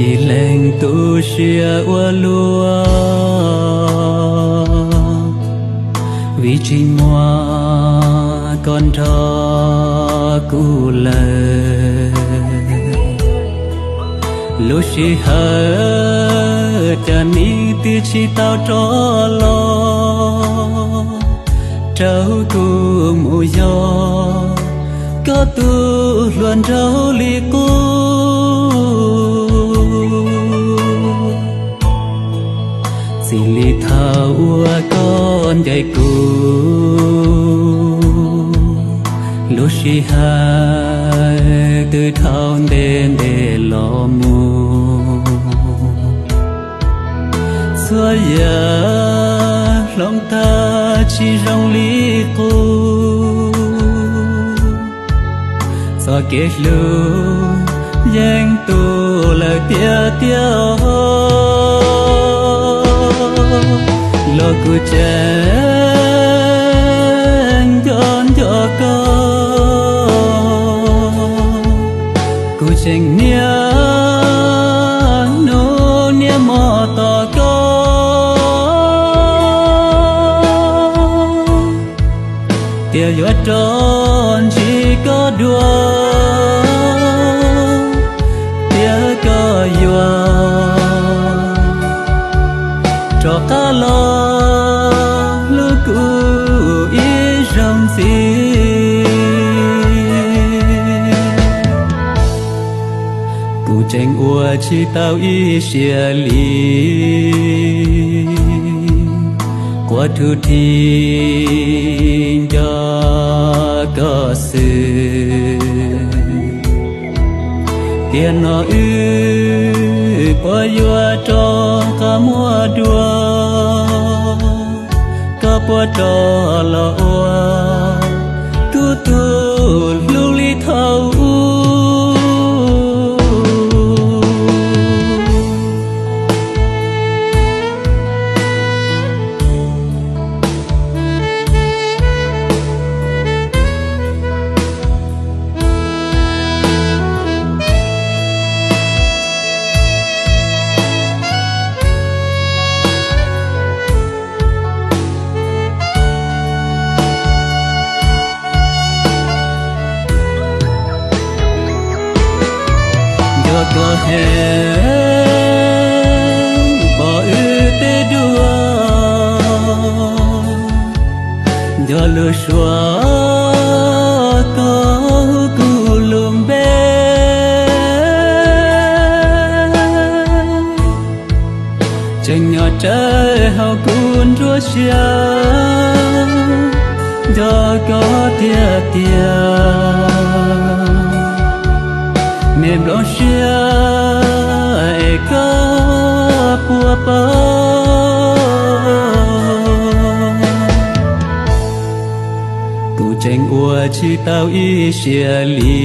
Ib leeg tu siab ua luaj, vim tsis muaj koj nrog kuv lawm. Lub sij hawm cas nim twb tsis tau rov los, rau kuv mus yog koj tus hluas nraug li qub. Txij li thaum uas koj ncaim kuv, lub sij hawm twb dhau ntev ntev los mus. Txhua yam hloov tag tsis zoo li qub. Txoj kev hlub yeej tu lawm tiag tiag. Los kuv tseem nco nco koj, kuv tseem niaj hnub niaj hmo tos koj, tias yuav rov ntsib koj dua, tias koj yuav rov qab los hlub kuv ib zaug ntxiv. Kuv tseem ua tsis tau ib siab li, quaj thwj thi nco koj xwb. Tiam no wb puas yuav rov qab muaj dua, koj puas rov los ua kuv tus hlub li thaum ub. Nco koj heev, pom wb tej dua, nco lus suav koj hu kuv lub npe. Tseem nyob rawv hauv kuv nruab siab, nco koj tiag tiag. Me nplooj siab es koj puas paub. Kuv tseem ua tsis tau ib siab li,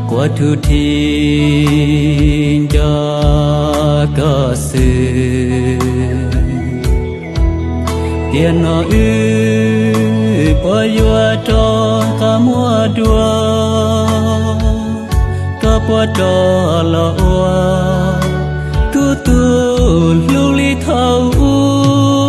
quaj thwj thi nco koj xwb. Tiam no wb puas yuav rov qab muaj dua, koj puas rov los ua kuv tus hlub li thaum ub.